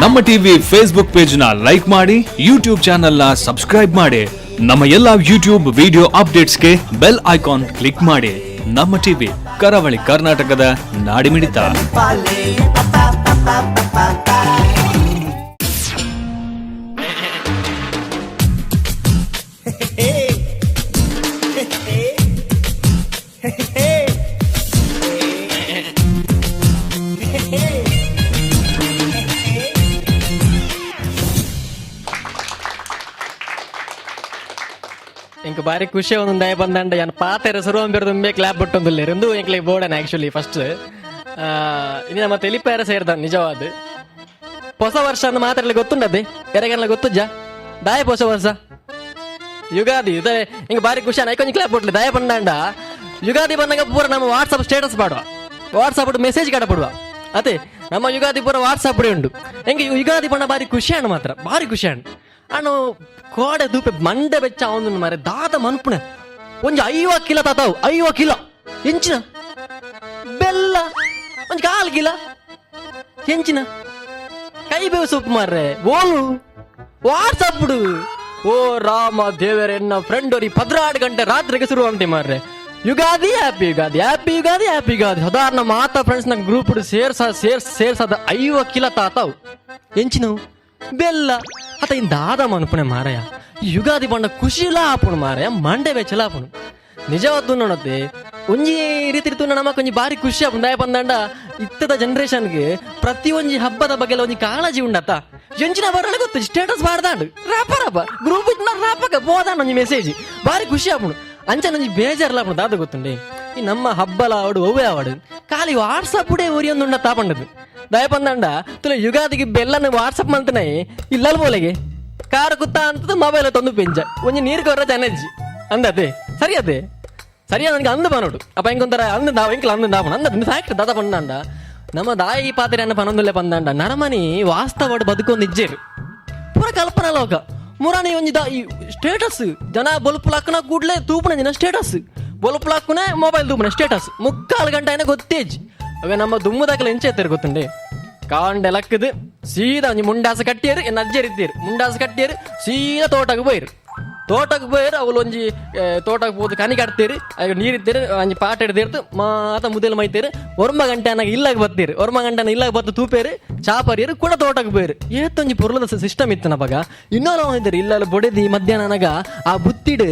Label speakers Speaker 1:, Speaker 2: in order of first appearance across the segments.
Speaker 1: ನಮ್ಮ TV Facebook page ನ like ಮಾಡಿ, ಯೂಟ್ಯೂಬ್ ಚಾನೆಲ್ ನ ಸಬ್ಸ್ಕ್ರೈಬ್ ಮಾಡಿ. ನಮ್ಮ ಎಲ್ಲಾ ಯೂಟ್ಯೂಬ್ ವಿಡಿಯೋ ಅಪ್ಡೇಟ್ಸ್ಗೆ ಬೆಲ್ ಐಕಾನ್ ಕ್ಲಿಕ್ ಮಾಡಿ. ನಮ್ಮ ಟಿವಿ, ಕರಾವಳಿ ಕರ್ನಾಟಕದ ನಾಡಿಮಿಡಿತ.
Speaker 2: ಇಂಕ ಬಾರಿ ಖುಷಿ ಒಂದೊಂದು ದಯ ಬಂದಂಡ ಯಾನ್ ಪಾತೆರ ಸುರುವಂ ಬೆರ್ದು ಕ್ಲಾಪ್ ಬಟ್ಟೊಂದುಲ್ಲೆರ್ ಉಂದು ಎಂಕ್ಲೆ ಬೋಡನ್ ಆಕ್ಚುಲಿ ಫಸ್ಟ್. ಇನಿ ನಮ್ಮ ತೆಲಿಪಾರ ಸೇರ್ದ ನಿಜವಾದ ಹೊಸ ವರ್ಷ ಅಂದ್ ಮಾತಾಡ್ಲಿ ಗೊತ್ತುಂಡದೆ ಎರೆಗನ್ಲ ಗೊತ್ತುಜ್ಜ ದಾಯ ಹೊಸ ವರ್ಷ ಯುಗಾದಿ ಇದೆ. ಹಿಂಗ ಬಾರಿ ಖುಷಿ ಐಕೊಂಜಿ ಕ್ಲಾಪ್ ಕೊಟ್ಲಿ. ದಯ ಬಂದಾಂಡ ಯುಗಾದಿ ಬಂದಾಗ ಪೂರ ನಮ್ಮ ವಾಟ್ಸಪ್ ಸ್ಟೇಟಸ್ ಪಾಡುವ, ವಾಟ್ಸಪ್ ಮೆಸೇಜ್ ಕಡ ಪಡುವ ಅದೇ. ನಮ್ಮ ಯುಗಾದಿ ಪೂರ ವಾಟ್ಸಪ್ ಉಂಡು. ಹೆಂಗೆ ಯುಗಾದಿ ಬಣ್ಣ ಬಾರಿ ಖುಷಿ ಅಣ್ಣ, ಮಾತ್ರ ಬಾರಿ ಖುಷಿ ಅಣ್ಣ. ಅಣ್ಣು ಕೋಡೆ ದೂಪೆ ಮಂಡೆ ಬೆಚ್ಚ ಅವನು ಮಾರೆ ದಾದ ಮನ್ಪುಣೆ. ಒಂಜಿ 50 ಕಿಲೋ ತಾತಾವು, 50 ಕಿಲೋ ಎಂಚಿನ ಬೆಲ್ಲ, ಒಂಜಿ ಕಾಲು ಕಿಲೋ ಎಂಚಿನ ಕೈ ಬೇವು ಸೊಪ್ಪು ಮಾರ್ರೆ. ಓಲು ವಾಟ್ಸಪ್. ಓ ರಾಮ ದೇವರೇ, ಎನ್ನ ಫ್ರೆಂಡ್ ಅವ್ರಿ 12 ಗಂಟೆ ರಾತ್ರಿಗೆ ಶುರು ಅಂತೆ ಮಾರ್ರೆ, Ugadi happy Ugadi, happy Ugadi, happy Ugadi. ಸಾಧಾರಣ ಮಾತಾ ಫ್ರೆಂಡ್ಸ್ ನ ಗ್ರೂಪ್ ಸೇರ್ಸ ಸೇರ್ಸ ಸೇರ್ಸದ 50 ಕಿಲೋ ತಾತಾವು ಎಂಚಿನವು ಬೆಲ್ಲ. ಅತ ಇನ್ ದಾದ ಮನ್ಪುಣೆ ಮಾರಯ. ಈ ಯುಗಾದಿ ಬಣ್ಣ ಖುಷಿಲ ಆಪುಣು ಮಾರಯ, ಮಂಡೆ ಬೆಚ್ಚಲ ಆಪುಣು. ನಿಜವಾದ ನೋಡತ್ತೆ ಒಂಜಿ ರೀತಿ ತುನ್ನ ನಮಕ್ ಒಂಜಿ ಬಾರಿ ಖುಷಿ ಆಪುಂಡು. ದಾಯ ಬಂದಂಡ ಇತ್ತದ ಜನರೇಷನ್ಗೆ ಪ್ರತಿ ಒಂಜಿ ಹಬ್ಬದ ಬಗ್ಗೆ ಒಂಜಿ ಕಾಳಜಿ ಉಂಡತ್ತ. ಎಂಚಿನ ಬರಲ್ಲ ಗೊತ್ತು, ಸ್ಟೇಟಸ್ ಬಾರ್ದಾಂಡು ರಾಪ ರಾಪ ಗ್ರೂಪ್ ರಾಪಕ ಬೋದಾಂಡ್ ಒಂಜಿ ಮೆಸೇಜ್. ಬಾರಿ ಖುಷಿ ಆಪುಂಡು. ಅಂಚನ ಒಂಜಿ ಬೇಜಾರ್ಲ ಆಪುಂಡು. ದಾದ ಗೊತ್ತುಂಡೆ, ಈ ನಮ್ಮ ಹಬ್ಬಲ ಆವಡು ಒವ್ವೇ ಆವಡು ಖಾಲಿ ವಾಟ್ಸಪ್ ಉಡೆ ಒರಿಯೊಂದುಂಡ ತಾಪಂಡದು. ದಯ ಪಂದಂಡ ತುಲ ಯುಗಾದಿಗೆ ಬೆಲ್ಲನ ವಾಟ್ಸಪ್ ಮಂತನೇ ಇಲ್ಲಲ್ ಬೋಲೆಗೆ ಕಾರು ಕುತ್ತ ಅಂತದ ಮೊಬೈಲ್ ತಂದು ಪೆಂಚ ಒಂಜಿ ನೀರು ಕೊರ ಜನಜ್ಜಿ ಅಂದತೆ. ಸರಿ ಅದೇ ಸರಿಯಾ ನನಗೆ ಅಂದು ಬನೋಡು. ಅಪ್ಪ ಹೆಂಗೊಂತಾರ ಅಂದು ನಾವು ಎಂಕಲ ಅಂದು ದಾಪಣ ಅಂದ ಫ್ಯಾಕ್ಟ್ ದಾದ ಪಂಡಂಡ ನಮ್ಮ ದಾಯಿ ಪಾತ್ರೆ ಅನ್ನ ಪನೊಂದುಲ್ಲೆ ಪಂದಂಡ ನರಮನಿ ವಾಸ್ತವಡ್ ಬದುಕೊಂದು ಇಜ್ಜೇರು, ಪೂರ ಕಲ್ಪನಾ ಲೋಕ. ಮುರಾನಿ ಒಂಜಿ ಈ ಸ್ಟೇಟಸ್ ಜನ ಬೊಲ್ಪು ಲಕ್ಕನ ಕೂಡ್ಲೆ ತೂಪುನ ಜನ ಸ್ಟೇಟಸ್, ಬೊಲ್ಪು ಲಕ್ಕುನೆ ಮೊಬೈಲ್ ತೂಪುನ ಸ್ಟೇಟಸ್ ಮುಕ್ಕಾಲು ಗಂಟೆ అయినా ಗೊತ್ತೇಜ್. ಅವೆ ನಮ್ಮ ದುಮ್ಮುದಾಕಲ ಎಂಚ ಎತ್ತಾರೆ ಗೊತ್ತುಂಡೆ? ಕಾಂಡೆ ಲಕ್ಕದು ಸೀದಾ ಒಂಜಿ ಮುಂಡಾಸ ಕಟ್ಟಿಯರು, ಎನ್ನ ಅಜ್ಜರು ಇದ್ದೀರು, ಮುಂಡಾಸ ಕಟ್ಟಿಯರು, ಸೀದಾ ತೋಟಕ್ಕೆ ಪೋಯಿರು. ತೋಟಕ್ಕೆ ಪೋಯರು ಅವಳು ಒಂಜಿ ತೋಟಕ್ಕೆ ಪೋದು ಕನಿ ಕಟ್ತೀರಿ, ಅಯ್ಯೋ ನೀರಿತ್ತೀರಿ, ಒಂಜಿ ಪಾಟ್ ಹಿಡ್ದಿರ್ತು ಮಾತ ಮುದೆಲ್ ಮೈತೇರು. ಒರ್ಮ ಗಂಟೆ ಅನ್ನಾಗ ಇಲ್ಲಾಗ ಬತ್ತೀರಿ. ಒರ್ಮ ಗಂಟೆ ಇಲ್ಲಾಗ ಬತ್ತು ತೂಪೇರು, ಚಾಪರಿಯರು, ಕೂಡ ತೋಟಕ್ಕೆ ಪೋಯರು. ಏತೊಂಜಿ ಪೊರ್ಲದ ಸಿಸ್ಟಮ್ ಇತ್ತು ನಪಗ. ಇನ್ನೊಂದು ಹೊಂದಿದ್ದಾರೆ ಇಲ್ಲ ಬೊಡೆದಿ ಮಧ್ಯಾಹ್ನ ಅನಗ ಆ ಬುತ್ತಿಡು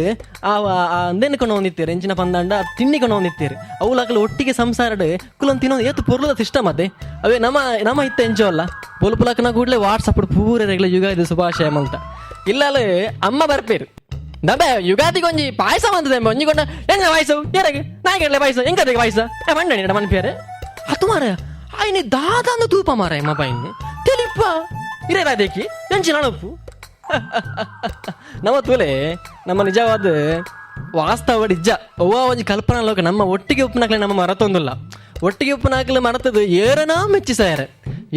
Speaker 2: ಆ ಅಂದೇನು ಕೊಂಡು ಹೊಂದಿತ್ತೀರಿ, ಎಂಚಿನ ಪಂದಾಂಡ ತಿನ್ನಿ ಕೊಂಡು ಹೊಂದಿತ್ತೀರಿ. ಅವು ಒಟ್ಟಿಗೆ ಸಂಸಾರಡು ಕುಲನ್ ತಿನ್ನೋ ಏತು ಪೊರ್ಲದ ಸಿಸ್ಟಮ್ ಅದೇ. ಅವೇ ನಮ್ಮ ನಮ್ಮ ಇತ್ತ ಎಂಚೋ ಅಲ್ಲ, ಪೊಲುಪುಲಕ್ಕನ ಕೂಡಲೇ ವಾಟ್ಸಪ್ ಪೂರ ರೆಗ್ಲ ಯುಗಾದಿ ಶುಭಾಶಯ ಅಂತ. ಇಲ್ಲಲ್ಲ ಅಮ್ಮ ಬರ್ಪೇರು ದಬೆ ಯುಗಾದಿಗೆ ಒಂಜಿ ಪಾಯಸ ಬಂತದೆ ಒಂಜಿ ಕೊಂಡ ಎಂಜ ಪಾಯಸ ಏರಾಗ ನಾಯಿಗೆಡ್ಲೆ ಪಾಯಸ ಎಂಕದಗೆ ಪಾಯಸ ಮಂಡಣಿ ಮನ್ಪಿಯಾರೆ ಹತ್ತು ಮಾರ ಆಯ್ನಿ ದಾದಾಂದು ತೂಪ ಮಾರ ಎಮ್ಮ ಪೈನ್ ತೆಲಿಪ್ಪ ಇರೇ ರಾದೇಕಿ ಎಂಚಿನ ಅಣಪ್ಪು. ನಮ್ಮ ತೂಲೆ ನಮ್ಮ ನಿಜವಾದ ವಾಸ್ತವ ನಿಜ ಅವ್ವ ಒಂಜಿ ಕಲ್ಪನಾ ಲೋಕ. ನಮ್ಮ ಒಟ್ಟಿಗೆ ಉಪ್ಪುನಾಕ್ಲೆ ನಮ್ಮ ಮರತೊಂದಿಲ್ಲ. ಒಟ್ಟಿಗೆ ಉಪ್ಪುನಾಕ್ಲೆ ಮರತದು ಏರನಾ ಮೆಚ್ಚಿಸಾಯರೆ,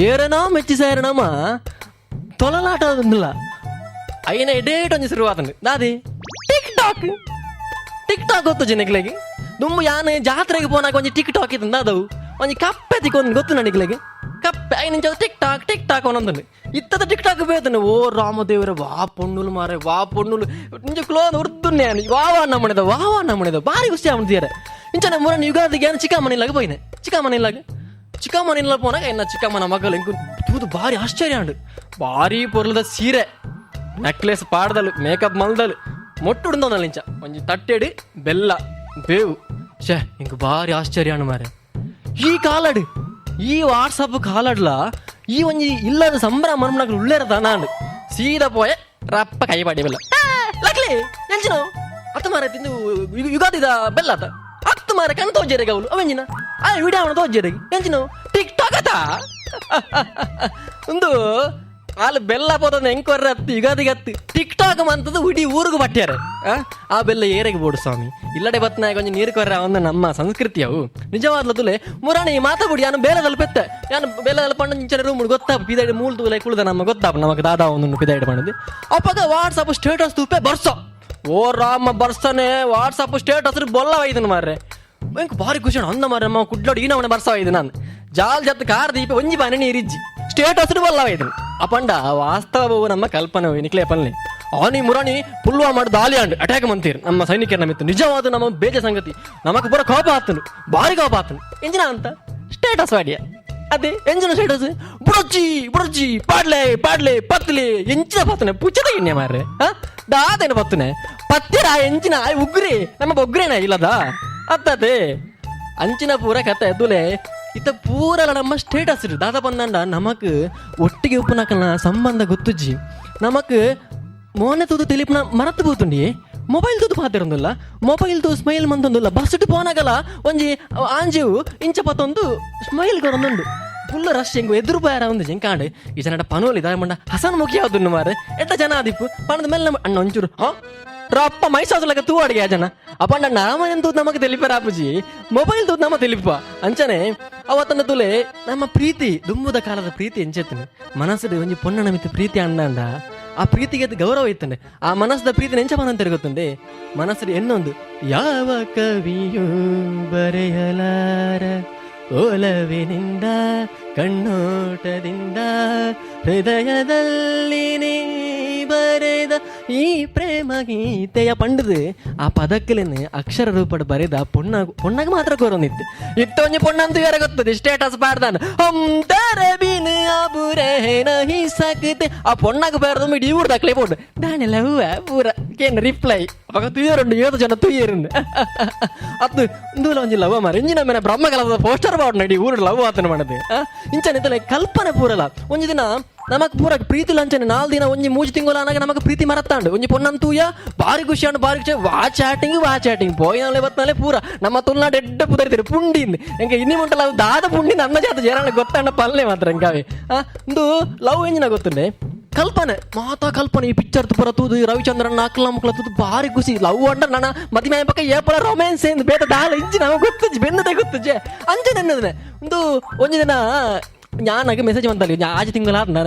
Speaker 2: ಏರನಾ ಮೆಚ್ಚಿಸಾಯರೆ ನಮ್ಮ ತೊಲಲಾಟ ಒಂದಿಲ್ಲ. ಅಯ್ಯನ ಎಡೇಟ್ ಒಂಜಿ ಶುರುವಾತಂಡು ದಾದಿ ಟಿಕ್ ಟಾಕ್. ಟಿಕ್ ಟಾಕ್ ಗೊತ್ತು ಜನಕ್ಲೆಗೆ? ದುಂಬು ಯಾನ್ ಜಾತ್ರೆಗೆ ಪೋನಾಗ ಒಂಜಿ ಟಿಕ್ ಟಾಕ್ ಇತ್ತು ಅದವು. ಒಂಜಿ ಕಪ್ಪೆ ತಿಕ್ಕೊಂದು ಗೊತ್ತು ನನಗ್ಲೆಗೆ ಕಪ್ಪೆ. ಐನಿಂಚ ಟಿಕ್ ಟಾಕ್ ಟಿಕ್ ಟಾಕ್ ಒಂದೊಂದು ಇತ್ತದ ಟಿಕ್ ಟಾಕ್ ಬೇತನೆ. ಓ ರಾಮದೇವರ, ವಾ ಪೊಣ್ಣುಲು ಮಾರೆ, ವಾ ಪೊಣ್ಣುಲು ನಿಂಚ ಕ್ಲೋನ್ ಉರ್ದುನ್ನೇ ವಾ ವಾ ನಮ್ಮನೆದ, ವಾ ವಾ ನಮ್ಮನೆದ. ಬಾರಿ ಖುಷಿ ಆವಣ್ತೀರ. ಇಂಚನ ಮುರನ್ ಯುಗಾದಿಗೆ ಯಾನ್ ಚಿಕ್ಕಮ್ಮನ ಇಲ್ಲಾಗ ಪೋಯಿನೆ. ಚಿಕ್ಕಮ್ಮನ ಇಲ್ಲಾಗ, ಚಿಕ್ಕಮ್ಮನ ಇಲ್ಲ ಪೋನಾಗ ಎನ್ನ ಚಿಕ್ಕಮ್ಮನ ಮಗಳು ಇಂಕು ತೂದು ಬಾರಿ ಆಶ್ಚರ್ಯ ಉಂಡು. ಬಾರಿ ಪೊರ್ಲದ ಸೀರೆ, ನೆಕ್ಲೆಸ್ ಪಾಡ್ದಲು, ಮೇಕಪ್ ಮಲ್ದಲು, ಮೊಟ್ಟು ಉಂದೊಂದಲ್ಲ. ಇಂಚ ಒಂಜಿ ತಟ್ಟೆಡು ಬೆಲ್ಲ ಬೇವು. ಶೇ ಇಂಕ್ ಬಾರಿ ಆಶ್ಚರ್ಯ ಅಣ್ಣ ಮಾರೆ. ಈ ಕಾಲಡು, ಈ ವಾಟ್ಸಪ್ ಕಾಲಡ್ಲ ಈ ಒಂಜಿ ಇಲ್ಲದ ಸಂಭ್ರಮ ಮನ್ಮನಕ್ಲು ಉಳ್ಳೇರದ. ನಾನು ಸೀದಾ ಪೋಯೆ, ರಪ್ಪ ಕೈ ಪಾಡಿ ಬೆಲ್ಲ ಲಕ್ಲಿ ಎಂಚಿನ ಅತ್ತ ಮಾರ ತಿಂದು ಯುಗಾದಿದ ಬೆಲ್ಲ ಆತ ಅತ್ತು ಮಾರ ಕಣ್ ತೋಜೆರೆಗೆ ಅವಳು ಅವೆಂಜಿನ ಆ ವಿಡಿಯೋ ಅವನು ತೋಜೆರೆಗೆ ಎಂಚಿನ ಟಿಕ್ ಟಾಕ್ ಅತ ಒಂದು ಅಲ್ಲಿ ಬೆಲ್ಲ ಪೋತಂದ ಹೆಂಗ್ ಅತ್ತು ಯುಗಾದಿಗೆ ಅತ್ತು ಟಿಕ್ ಟಾಕ್ ಮಂತದ್ದು ಇಡೀ ಊರಿಗೆ ಬಟ್ಟ್ಯಾರ. ಆ ಬೆಲ್ಲ ಏರೆಗೆ ಬೋಡು ಸ್ವಾಮಿ? ಇಲ್ಲಡೆ ಬತ್ನಾಗ ಒಂಜಿ ನೀರು ಕೊರ್ರ ಒಂದು ನಮ್ಮ ಸಂಸ್ಕೃತಿ ಅವು ನಿಜವಾದ್ಲ ತುಲೆ. ಮುರಾಣಿ ಮಾತಾ ಬುಡಿ ಯಾನು ಬೇಲದಲ್ಲಿ ಪೆತ್ತೆ ಯಾನು ಬೇಲದಲ್ಲಿ ಪಂಡ ಇಂಚನ ರೂಮ್ ಗೊತ್ತಾ ಪಿದಾಡಿ ಮೂಲ್ ತೂಲೆ ಕುಳ್ದ ನಮ್ಮ ಗೊತ್ತಾಪ ನಮಕ್ ದಾದಾ ಒಂದು ಪಿದಾಡಿ ಪಂಡದು. ಅಪ್ಪಗ ವಾಟ್ಸಪ್ ಸ್ಟೇಟಸ್ ತೂಪೆ ಬರ್ಸ. ಓ ರಾಮ, ಬರ್ಸನೆ ವಾಟ್ಸಪ್ ಸ್ಟೇಟಸ್ ಬೊಲ್ಲ ಒಯ್ದನು ಮಾರ್ರೆ. ಎಂಕ್ ಬಾರಿ ಖುಷಿ ಉಂಡು ಅಂದ ಮಾರ ನಮ್ಮ ಕುಡ್ಲೋಡು ಈ ನವನೆ ಬರ್ಸವ ಇದು. ನಾನು ಜಾಲ್ ಜತ್ ಕಾರ್ ದೀಪ ಒಂಜಿ ಬಾನೆ ನೀರಿಜ್ಜಿ, ಸ್ಟೇಟಸ್ ಬಲ್ಲವ ಇದು. ಅಪಂಡ ವಾಸ್ತವವು ನಮ್ಮ ಕಲ್ಪನೆ ನಿಕ್ಲೆ ಪಲ್ಲೆ. ಆನಿ ಮುರಾಣಿ ಪುಲ್ವಾಮಾಡ್ ದಾಳಿ ಅಂಡ್ ಅಟ್ಯಾಕ್ ಮಂತೀರ್ ನಮ್ಮ ಸೈನಿಕರ ನಮಿತ್ತು. ನಿಜವಾದ ನಮ್ಮ ಬೇಜ ಸಂಗತಿ. ನಮಕ್ ಪೂರ ಕೋಪ ಆತನು, ಬಾರಿ ಕೋಪ ಆತನು. ಎಂಜಿನ ಅಂತ ಸ್ಟೇಟಸ್ ವಾಡಿಯ ಅದೇ ಎಂಜಿನ ಸ್ಟೇಟಸ್ ಬುಡಜ್ಜಿ ಬುಡಜ್ಜಿ ಪಾಡ್ಲೆ ಪಾಡ್ಲೆ ಪತ್ಲೆ ಎಂಚಿನ ಪತ್ತನೆ ಪುಚ್ಚದ ಎಣ್ಣೆ ಮಾರ್ರೆ. ದಾದೇನು ಪತ್ತನೆ ಪತ್ತಿರ ಎಂಚಿನ ಉಗ್ರಿ ನಮ್ಮ ಬೊಗ್ರೇನ ಇಲ್ಲದ ಅತ್ತತೆ ಅಂಚಿನ ಪೂರ ಕತೆ ಎದ್ದುಲೆ. ಇತ್ತ ಪೂರಲ ನಮ್ಮ ಸ್ಟೇಟಸ್ ದಾದ ಬಂದಂಡ. ನಮಕ್ ಒಟ್ಟಿಗೆ ಉಪ್ಪುನಕಲ್ನ ಸಂಬಂಧ ಗೊತ್ತುಜ್ಜಿ. ನಮಕ್ ಮೋನೆ ತೂದು ತಿಳಿಪುನ ಮರತು ಪೋತುಂಡಿ. ಮೊಬೈಲ್ ತೂದು ಪಾತಿರಂದುಲ್ಲ, ಮೊಬೈಲ್ ತೂ ಸ್ಮೈಲ್ ಮಂತೊಂದುಲ್ಲ. ಬಸ್ ಪೋನಾಗಲ ಒಂಜಿ ಆಂಜೆವು ಇಂಚ ಪತ್ತೊಂದು ಸ್ಮೈಲ್ ಕೊರೊಂದುಂಡು. ಫುಲ್ ರಶ್ ಎಂಗು ಎದುರು ಬಾರ ಒಂದು ಜಂಕಾಂಡ್ ಈ ಜನಡ ಪನೋಲಿ ದಾಯ ಮಂಡ ಹಸನ್ ಮುಖಿ ಯಾವ್ದು ಮಾರೆ. ಎಟ್ಟ ಜನ ಆದಿಪ್ಪು ಪಣದ ಮೇಲೆ ನಮ್ಮ ಅಣ್ಣ ಒಂಚೂರು ಹಾ ರಪ್ಪ ಮೈಸಾಸುಲಕ ತೂ ಅಡಿಗೆ ಆ ಜನ. ಅಪ್ಪಂಡ ನಾಮನ್ ತೂದು ನಮಗೆ ತಿಳಿಪರಾಪುಜಿ, ಮೊಬೈಲ್ ತೂದು ನಮ್ಮ ತಿಳಿಪ. ಅಂಚನೆ ಅವತ್ತನ ತುಲೆ ನಮ್ಮ ಪ್ರೀತಿ ದುಂಬುದ ಕಾಲದ ಪ್ರೀತಿ ಎಂಚೆತ್ತನೆ. ಮನಸ್ಸು ಒಂಜಿ ಪೊನ್ನಣ ಮಿತ್ತು ಪ್ರೀತಿ ಅಂಡಾಂಡ ಆ ಪ್ರೀತಿಗೆ ಅದು ಗೌರವ ಇತ್ತಂಡೆ. ಆ ಮನಸ್ಸದ ಪ್ರೀತಿ ನೆಂಚ ಮನ ಗೊತ್ತುಂಡೆ. ಮನಸ್ಸು ಎನ್ನೊಂದು ಯಾವ ಕವಿಯೂ ಬರೆಯಲಾರ ಒಲವಿನಿಂದ ಕಣ್ಣೋಟದಿಂದ ಹೃದಯದಲ್ಲಿ ನೀ ಬರೆದ ಈ ಪ್ರೇಮ ಗೀತೆಯ ಪಂಡದು ಆ ಪದಕ್ಕಲೇನೆ ಅಕ್ಷರ ರೂಪಡ್ ಬರೆದ ಪೊಣ್ಣ ಪೊಣ್ಣಗೆ ಮಾತ್ರ ಕೋರೊಂದಿತ್ತು. ಇತ್ತೊಂಜಿ ಪೊಣ್ಣಂತೂ ಯಾರ ಗೊತ್ತದೆ ಸ್ಟೇಟಸ್ ಪಾಡ್ದಾನ ಹಮ್ ತೇರೆ ಬಿನ್ ಅಬ್ ರಹ ನಹಿ ಸಕತೆ. ಆ ಪೊಣ್ಣಗೆ ಬೇರೆದ ಇಡೀ ಊರು ದಕ್ಲೆ ಪೋಡು ದಾನೆಲ್ಲ ಹೂವ ಪೂರ ಕೇನ್ ರಿಪ್ಲೈ ಅವಾಗ ತುಯ್ಯರುಂಡು. ಏಳು ಜನ ತುಯ್ಯರುಂಡು ಅತ್ತು ಇಂದೂಲ ಒಂಜಿ ಲವ್ ಮಾರ ಇಂಜಿನ ಮೇಲೆ ಬ್ರಹ್ಮಕಲದ ಪೋಸ್ಟರ್ ಬಾಡ್ ನಡಿ ಊರು ಲವ್ ಆತನ ಮಾಡದೆ. ಇಂಚನೆ ಇತ್ತಲೆ ಕಲ್ಪನೆ ಪೂರಲ. ಒಂಜಿ ದಿನ ನಮಕ್ ಪೂರ ಪ್ರೀತಿ ಲಂಚನೆ ನಾಲ್ ದಿನ ಒಂಜಿ ಮೂಜಿ ತಿಂಗಳು ಅನಾಗ ನಮಕ್ ಪ್ರೀತಿ ಮರತ್ತಾಂಡು. ಒಂಜಿ ಪೊನ್ನಂತೂಯ ಬಾರಿ ಖುಷಿ ಅಂಡು, ಬಾರಿ ಖುಷಿ. ವಾ ಚಾಟಿಂಗ್ ವಾ ಚಾಟಿಂಗ್ ಪೋಯಿನಲೆ ಬತ್ನಾಲೆ ಪೂರ ನಮ್ಮ ತುಳುನಾಡು ಎಡ್ಡ ಪುದರಿತಿರು ಪುಂಡಿಂದ. ಎಂಕ ಇನ್ನಿ ಮುಂಟಲ ಅದು ದಾದ ಪುಂಡಿಂದ ಅನ್ನ ಜಾತ ಜೇರಾಣ ಗೊತ್ತಾಂಡ ಪಲ್ಲೆ ಮಾತ್ರ ಎಂಕಾವೆ. ಇಂದು ಲವ್ ಎಂಜಿನ ಗೊತ್ತುಂಡೆ. ಕಲ್ಪನೆ ಮಾತಾ ಕಲ್ಪನೆ ಈ ಪಿಕ್ಚರ್ ಪೂರ ತೂದು ಈ ರವಿಚಂದ್ರನ್ ಅಕ್ಲ ಮುಕ್ಲ ತೂದು ಬಾರಿ ಖುಷಿ. ಲವ್ ಅಂಡ ನನ್ನ ಮದಿಮೆ ಪಕ್ಕ ಏಪಲ ರೊಮ್ಯಾನ್ಸ್ ಎಂದು ಬೇತ ದಾಲ ಇಂಚಿ ನಮಗೆ ಗೊತ್ತುಜಿ ಬೆನ್ನದೆ ಗೊತ್ತುಜೆ ಅಂಚೆ ನನ್ನದನೆ. ಒಂದು ಒಂಜಿ ದಿನ ഞാനൊക്കെ മെസ്സേജ് വന്നാലേ ഞാൻ ആജ് തിങ്കളാ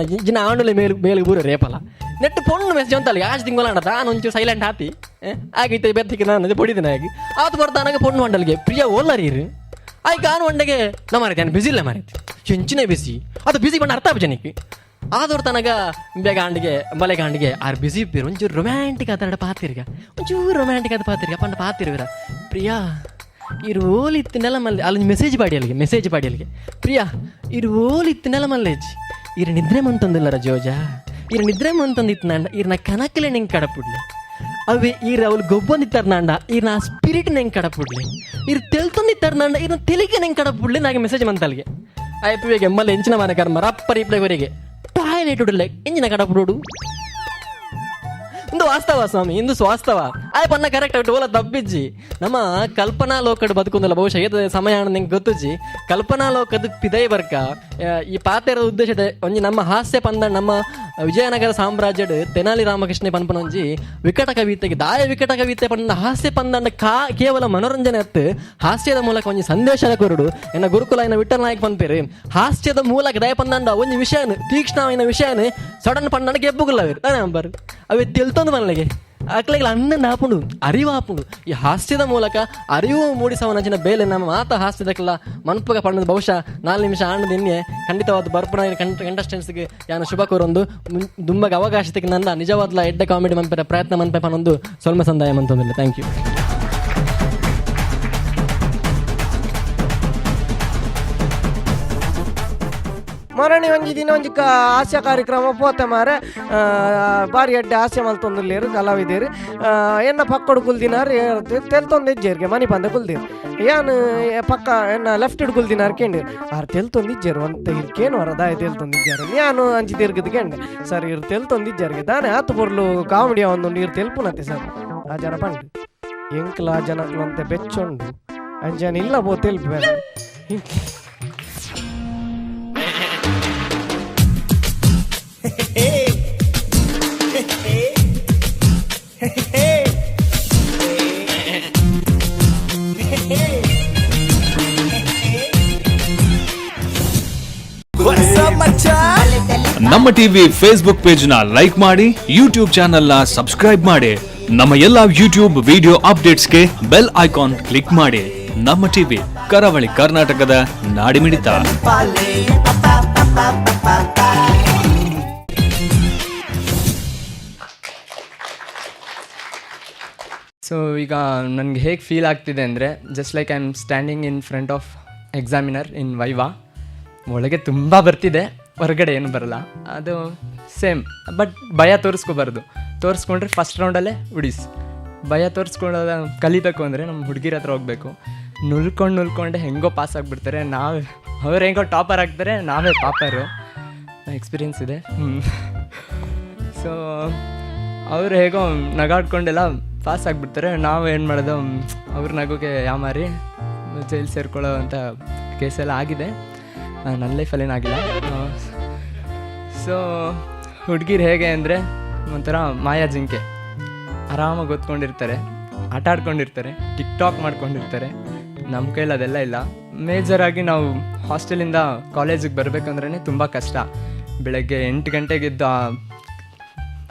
Speaker 2: ಜಿನ ಆಂಡಲೆ ಮೇಲ್ ಮೇಲ್ ಪೂರ ರೇಪಲ ನೆಟ್ ಪೊಣ್ಣು ಮೆಸೇಜ್ ಅಂತಲ್ಲ. ಆಜ್ ತಿಂಗಳಾಂಡ ತಾನು ಒಂಚೂರು ಸೈಲೆಂಟ್ ಆತಿ ಆಗಿತ್ತೆ ಬೆತ್ತಿಗೆ ನಾನು ಪೊಡಿದಿನ ಆಗಿ ಆತು ಬರ್ತಾನಾಗ ಪೊಣ್ಣು ಮಂಡಲ್ಗೆ ಪ್ರಿಯ ಓಲ್ಲರೀರು ಆಯ್ಕೆ ಆನು ಒಂಡೆಗೆ ನಮ್ಮ ನಾನು ಬಿಸಿ ಇಲ್ಲ ಮಾರೈತಿ ಹೆಂಚಿನೇ ಬಿಸಿ ಅದು ಬಿಸಿ ಬಣ್ಣ ಅರ್ಥ ಜನಕ್ಕೆ ಆದವ್ರು ತನಗ ಬೇಗ ಆಂಡಿಗೆ ಬಲೆಗ ಆಂಡಿಗೆ ಆರ್ ಬಿಸಿ ಇಪ್ಪೀರು. ಒಂಚೂರು ರೊಮ್ಯಾಂಟಿಕ್ ಆತರಡ ಪಾತಿರ್ಗ, ಒಂಚೂರು ರೊಮ್ಯಾಂಟಿಕ್ ಆದ ಪಾತಿರ್ಗ ಪಂಡ ಪಾತಿರ್ವಿರ. ಪ್ರಿಯಾ ಇರು ಓಲಿ ಇತ್ತು ಮಲ್ಲೆ ಅಲ್ಲಿ ಮೆಸೇಜ್ ಪಾಡಿ ಅಲ್ಲಿಗೆ ಮೆಸೇಜ್ ಪಾಡಿ ಅಲ್ಲಿಗೆ. ಪ್ರಿಯಾ ಇರು ಓಲಿ ಇತ್ತು ಮಲ್ಲೇಜ್ ಇರು ನಿದ್ರೆ ಮಂತೊಂದಿಲ್ಲರ ಜೋಜ ಇರು ನಿದ್ರೆ ಮಂತೊಂದಿತ್ತು ನಾಂಡ ಇರ್ನ ಕನಕಲೆ ನಿಂಗೆ ಕಡಪುಡ್ಲಿ ಅವೆ ಈರ್ ಅವಳು ಗೊಬ್ಬೊಂದಿತ್ತಾರ ನಾಂಡ ಈರ್ನ ಆ ಸ್ಪಿರಿಟ್ ನೆಂಗೆ ಕಡಪುಡ್ಲಿ ಇರ್ ತೆಲ್ತೊಂದಿತ್ತಾರ ನಾಂಡ ಇರ್ನ ತೆಲಿಗೆ ನೆಂಗೆ ಕಡಪುಡ್ಲಿ ನಾಗೆ ಮೆಸೇಜ್ ಮಂತಲ್ಗೆ ಆಯ್ತು. ಈಗ ಎಮ್ಮಲ್ಲಿ ಎಂಚಿನ ಮನೆ ಕರ್ಮ ರಪ್ಪ ರಿಪ್ಲೈ ವರೆಗೆ ಟಾಯ್ಲೆಟ್ ಉಡಲೆ ಎಂಜಿನ ಕಡಪುಡು. ಇಂದು ವಾಸ್ತವ ಸ್ವಾಮಿ, ಇಂದು ವಾಸ್ತವ. ಆಯ್ ಪನ್ನ ಕರೆಕ್ಟ್ ಓಲ ತಬ್ಬಿಜ್ಜಿ. ನಮ್ಮ ಕಲ್ಪನಾ ಲೋಕಡ್ ಬದುಕುಂದಲ್ಲ ಬಹುಶಃ ಏತ ಸಮಯ ನಿಂಗೆ ಗೊತ್ತುಜ್ಜಿ. ಕಲ್ಪನಾ ಲೋಕದ ಪಿದೈ ಬರ್ಕ. ಈ ಪಾತೆರದ ಉದ್ದೇಶದ ಒಂಜಿ ನಮ್ಮ ಹಾಸ್ಯ ಪಂದ ನಮ್ಮ ವಿಜಯನಗರ ಸಾಮ್ರಾಜ್ಯಡ್ ತೆನಾಲಿ ರಾಮಕೃಷ್ಣ ಪನ್ಪನ ಒಂಜಿ ವಿಕಟ ಕವಿತೆಗೆ ದಾಯ ವಿಕಟ ಕವಿತೆ ಪಂಡ ಹಾಸ್ಯ ಪಂದಂಡ ಕಾ ಕೇವಲ ಮನೋರಂಜನೆ ಅತ್ತು ಹಾಸ್ಯದ ಮೂಲಕ ಒಂಜಿ ಸಂದೇಶನ ಕೊರಡು. ಎನ್ನ ಗುರುಕುಲ ಎನ್ನ ವಿಠಲ್ ನಾಯಕ್ ಪನ್ಪೇರು ಹಾಸ್ಯದ ಮೂಲಕ ದಯ ಪಂದಂಡ ಒಂಜಿ ವಿಷಯನ ತೀಕ್ಷ್ಣವಾಯಿನ ವಿಷಯನ ಸಡನ್ ಪಂಡನ ಗೆಬ್ಬುಗುಲ್ಲವೇರು ತಾನೇ ಅಂಬಾರು ಅವೆ ತೆಲ್ತೊಂದು ಮನಲಿಗೆ ಅಕ್ಲೆಗ್ ಅನ್ನ ಆಪುಂಡು ಅರಿವು ಆಪುಂಡು. ಈ ಹಾಸ್ಯದ ಮೂಲಕ ಅರಿವು ಮೂಡಿಸವನಂಚಿನ ಬೇಲೆ ನಮ್ಮ ಮಾತ ಹಾಸ್ಯದಕ್ಕೆಲ್ಲ ಮನ್ಪುಗ ಪಂಡದ. ಬಹುಶಃ 4 ನಿಮಿಷ ಆಂಡದ ಇನ್ನೆ ಖಂಡಿತವಾದ ಬರ್ಪಣ ಕಂಟೆಸ್ಟೆಂಟ್ಸ್ಗೆ ಯಾನ ಶುಭ ಕೋರೊಂದು ದುಂಬಗ ಅವಕಾಶ ನಂದ ನಿಜವಾದ್ಲ ಎಡ್ಡೆ ಕಾಮಿಡಿ ಮನ್ಪೆರ ಪ್ರಯತ್ನ ಮನ್ಪೆ ಪನೊಂದು ಸೊಲ್ಮೆ ಸಂದಾಯ ಮಂತೊಂದಿಲ್ಲ. Thank you.
Speaker 3: ಮರಣಿ ಒಂಜಿ ದಿನ ಒಂಜಿ ಹಾಸ್ಯ ಕಾರ್ಯಕ್ರಮ ಪೋತೆ ಮಾರೆ. ಬಾರಿ ಎಡ್ಡೆ ಹಾಸ್ಯ ಮಲ್ತೊಂದುಲ್ಲೇರು ಕಲಾವಿದೇರು. ಎನ್ನ ಪಕ್ಕಡು ಕುಲ್ದಿನಾರ್ ತೆಲ್ತೊಂದು ಇಜ್ಜೇರ್ಗೆ ಮನಿ ಪಂದ ಕುಲ್ದಿರು. ಯಾನ್ ಪಕ್ಕ ಎನ್ನ ಲೆಫ್ಟ್ ಕುಲ್ದಿನಾರ್ ಕೇಂಡಿರು ಆರ್ ತೆಲ್ತೊಂದು ಇಜ್ಜೇರು ಒಂತ ಇರ್ ಕೇನು ವರ ದಾಯ ತೆಲ್ತೊಂದು ಇಜ್ಜಾರು. ಯಾನು ಅಂಚಿ ತಿರ್ಗದ ಕೇಂಡೆ ಸರ್ ಇರ್ ತೆಲ್ತೊಂದು ಇಜ್ಜಾರ್ಗೆ ದಾನೆ ಆತು ಪೊರ್ಲು ಕಾಮಿಡಿ ಒಂದು ಇರ್ ತೆಲ್ಪುನತೆ ಸರ್. ಆ ಜನ ಪಂಡು ಎಂಕ್ಲ ಆ ಜನಕ್ಲು ಅಂತೆ ಬೆಚ್ಚೊಂಡು ಅಂಜನ ಇಲ್ಲ ಪೋ ತೆಲ್ಪು.
Speaker 1: ನಮ್ಮ TV Facebook page ನ ಲೈಕ್ ಮಾಡಿ, ಯೂಟ್ಯೂಬ್ ಚಾನೆಲ್ ನ ಸಬ್ಸ್ಕ್ರೈಬ್ ಮಾಡಿ. ನಮ್ಮ ಎಲ್ಲಾ ಯೂಟ್ಯೂಬ್ ವಿಡಿಯೋ ಅಪ್ಡೇಟ್ಸ್ಗೆ bell icon click ಮಾಡಿ. ನಮ್ಮ ಟಿವಿ, ಕರಾವಳಿ ಕರ್ನಾಟಕದ ನಾಡಿಮಿಡಿತ.
Speaker 4: ಸೊ ಈಗ ನನಗೆ ಹೇಗೆ ಫೀಲ್ ಆಗ್ತಿದೆ ಅಂದರೆ, just like I am standing in front of examiner in viva. ಒಳಗೆ ತುಂಬ ಬರ್ತಿದೆ, ಹೊರಗಡೆ ಏನು ಬರಲ್ಲ. ಅದು ಸೇಮ್. ಬಟ್ ಭಯ ತೋರಿಸ್ಕೋಬಾರ್ದು. ತೋರಿಸ್ಕೊಂಡ್ರೆ ಫಸ್ಟ್ ರೌಂಡಲ್ಲೇ ಉಡಿಸ್. ಭಯ ತೋರಿಸ್ಕೊಳ್ಳೋದ ಕಲಿಬೇಕು ಅಂದರೆ ನಮ್ಮ ಹುಡುಗಿರ ಹತ್ರ ಹೋಗಬೇಕು. ನುಲ್ಕೊಂಡು ನುಲ್ಕೊಂಡೆ ಹೆಂಗೋ ಪಾಸ್ ಆಗಿಬಿಡ್ತಾರೆ. ನಾವು ಅವ್ರು ಹೆಂಗೋ ಟಾಪರ್ ಆಗ್ತಾರೆ, ನಾವೇ ಪಾಪರು. ಎಕ್ಸ್ಪೀರಿಯನ್ಸ್ ಇದೆ. ಸೊ ಅವ್ರು ಹೇಗೋ ನಗಾಡ್ಕೊಂಡೆಲ್ಲ ಪಾಸ್ ಆಗಿಬಿಡ್ತಾರೆ. ನಾವು ಏನು ಮಾಡೋದು? ಅವ್ರ ನಗುಗೆ ಯಾಮಾರಿ ಜೈಲು ಸೇರ್ಕೊಳ್ಳೋ ಅಂಥ ಕೇಸೆಲ್ಲ ಆಗಿದೆ. ನನ್ನ ಲೈಫಲ್ಲಿ ಏನಾಗಿಲ್ಲ. ಸೊ ಹುಡುಗಿರು ಹೇಗೆ ಅಂದರೆ ಒಂಥರ ಮಾಯಾ ಜಿಂಕೆ. ಆರಾಮಾಗಿ ಓದ್ಕೊಂಡಿರ್ತಾರೆ, ಆಟ ಆಡ್ಕೊಂಡಿರ್ತಾರೆ, ಟಿಕ್ ಟಾಕ್ ಮಾಡ್ಕೊಂಡಿರ್ತಾರೆ. ನಮ್ಮ ಕೈಲಿ ಅದೆಲ್ಲ ಇಲ್ಲ. ಮೇಜರಾಗಿ ನಾವು ಹಾಸ್ಟೆಲಿಂದ ಕಾಲೇಜಿಗೆ ಬರಬೇಕಂದ್ರೇ ತುಂಬ ಕಷ್ಟ. ಬೆಳಗ್ಗೆ 8 ಗಂಟೆಗೆ ಎದ್ದು, ಆ